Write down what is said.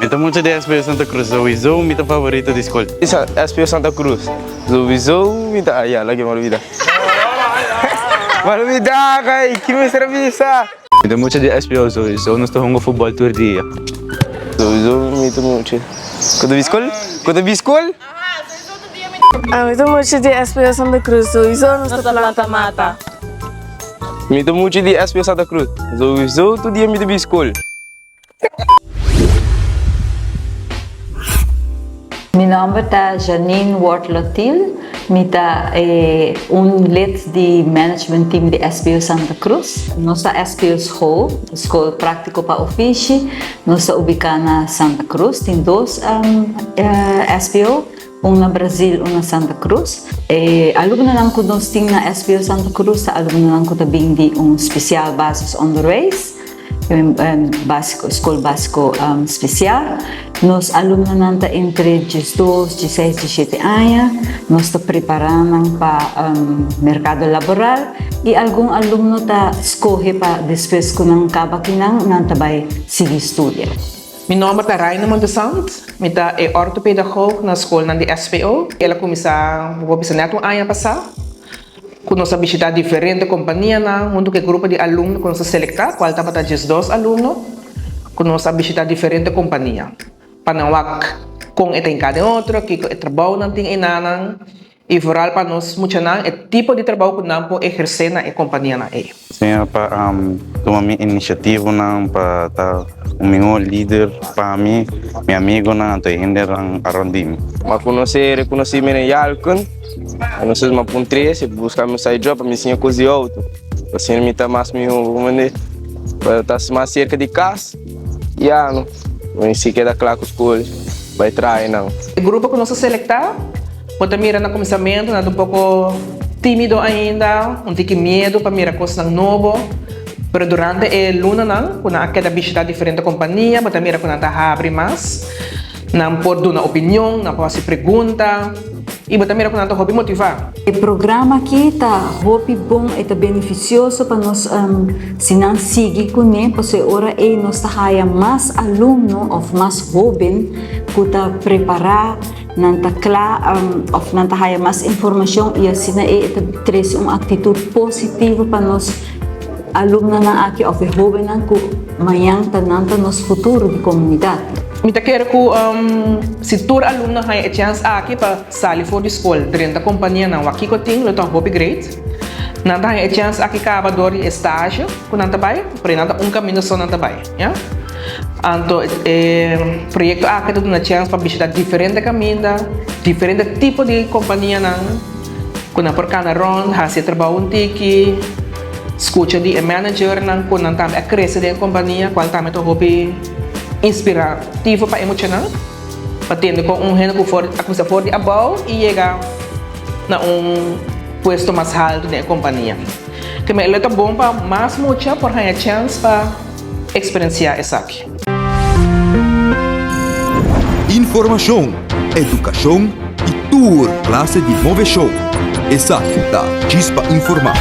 Mi ta mucha di SPO Santa Cruz, sowieso mi ta favorito di skol. SPO Santa Cruz, sowieso mi ta, ya lag'e mi a lubida. Mi a lubida kai, ki mester a bisa? Mi ta mucha di SPO, sowieso nos ta hunga futbol tur dia. Sowieso mi ta mucha. Ku ta bi skol? Ku ta bi skol? Mi ta mucha di SPO Santa Cruz, sowieso nos ta planta mata. Mi ta mucha di SPO Santa Cruz, sowieso tur dia mi ta bi skol. Mi nòmber ta Janine Wortlotiel, mi ta un lid di management team di SPO Santa Cruz. Nos ta SPO School, Skol Práktiko pa Ofishi. Nos ta ubiká na Santa Cruz. Tin dos SPO, un na Brazil, un na Santa Cruz. E alumnonan ku nos tin na SPO Santa Cruz ta alumnonan ku ta bin di un spesiaal basisonderwijs. Básiko, skol básiko spesial. Nos alumnonan ta entre diesdos, dieseis, dieshete aña. Nos ta prepará nan pa merkado laboral i algun alumno ta skohe pa despues ku nan kaba akinan, nan ta bai sigui studia. Mi nòmber ta Rainer Montesant, mi ta e ortopedagoog na skolnan di SPO. El a kuminsá, bo por bisa nèt un aña pasá. Ku nos a bishitá diferente kompanianan huntu ku e grupo di alumno ku nos a selektá, kual tabata diesdos alumno, ku nos a bishitá diferente kompania pa nan wak kon e ta hinká den otro, kiko e trabounan tin enanan i vooral pa nos muchanan e tipo di trabou ku nan por ehersé na e kompanianan ei. Siña pa tuma mi inisiativonan pa ta un mihó lider pa mi, mi amigonan anto e hendenan around di mi. M'a konosé rekonosí mi na Yalken, entonces m'a puntr'é si buska mi un side job pa mi siña kos di outo, asina mi ta mas mihó bo mende pa ta mas serka di kas ya no mi si keda kla ku skol bai traha einan. E grupo ku nos a selektá. Bo ta mira na kuminsamentu nan ta un poko tímido ainda, un tiki miedu pa mira kosnan nobo, pero durante e lunanan ku nan a keda bishitá diferente kompania bo ta mira ku nan ta habri mas, nan por duna opinion, nan por hasi pregunta i bo ta mira ku nan ta hopi motivá. E programa aki ta hopi bon, e ta benefisioso pa nos si nan sigui kuné, pasobra e ora ei nos ta haya mas alumno òf mas hóben ku ta prepará. Nan ta kla òf nan ta haya mas informashon i asina e ta trese un aktitut positivo pa nos alumnonan aki òf e hóbennan ku mañan ta nan ta nos futuro di komunidat. Mi ta kere ku si tur alumno haña e chèns aki pa sali for di skol drenta kompanianan wak kiko tin lo ta hopi great. Nan ta haña e chèns aki kaba dor di e stage ku nan ta bai, pero nan ta un kaminda so nan ta bai. Ya. Anto e proyekto aki ta duna chèns pa bishitá diferente kaminda, diferente tipo di kompanianan ku nan por kana rònt, hasi e trabou un tiki, skucha di e managernan ku nan tambe a krese den e kompania, kual tambe ta hopi inspirativo pa e muchanan, pa tende kon un hende ku for a kuminsá for di abou i yega na un puesto mas haltu den e kompania. Keme lo ta bon pa mas mucha por haña chèns pa eksperensiá esaki. Informashon, edukashon i tur klase di moveshon. Esaki ta Chispa Informá.